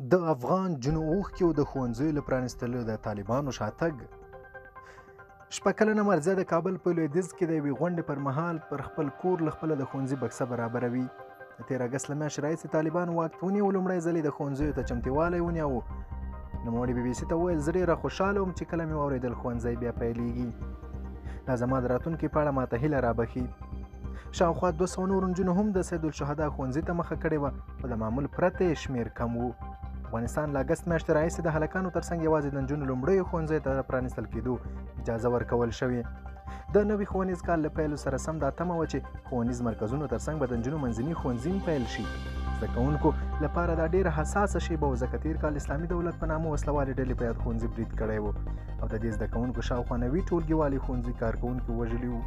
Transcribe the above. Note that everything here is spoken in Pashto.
د افغان نجونو اوښکې او د ښوونځیو له پرانیستلو د طالبانو شاتګ. شپږ کلنه مرضیه د کابل په لویدیځ کې د یوې غونډې پر مهال پر خپل کور له خپله د ښوونځي بکسه برابروي. د تېر اګست له میاشتې راهیسې طالبانو واک ونیو، لومړی ځل یې د ښوونځیو ته چمتووالی ونیاوه. نوموړي بي بي سي ته وویل، زه ډېره خوشحاله وم چې کله مې واورېدل ښوونځی بیا پیلېږي، دا زما د راتلونکي په اړه ماته هیله رابښي. شاوخوا 200 نورو نجونو هم د سید الشهدا ښوونځي ته مخه کړې وه، خو د معمول پرته یې شمېر کم و. افغانستان له اګست میاشتې راهیسې د هلکانو ترڅنګ یوازې د نجونو لومړیو ښوونځیو ته د پرانیستل کېدو اجازه ورکول شوې. د نوي ښوونیز کال له پیل سره سم دا تمه وه چې ښوونیز مرکزونو ترڅنګ به د نجونو منځني ښوونځي هم پیل شي. زده کوونکو لپاره دا ډېره حساسه شېبه وه، ځکه تېر کال اسلامي دولت په نامه وسلهوالې ډلې په یاد ښوونځي برید کړی و او د دې زده کوونکو شاوخوا 90 ټولګیوالي ښوونځي کارکوونکي وژلي وو.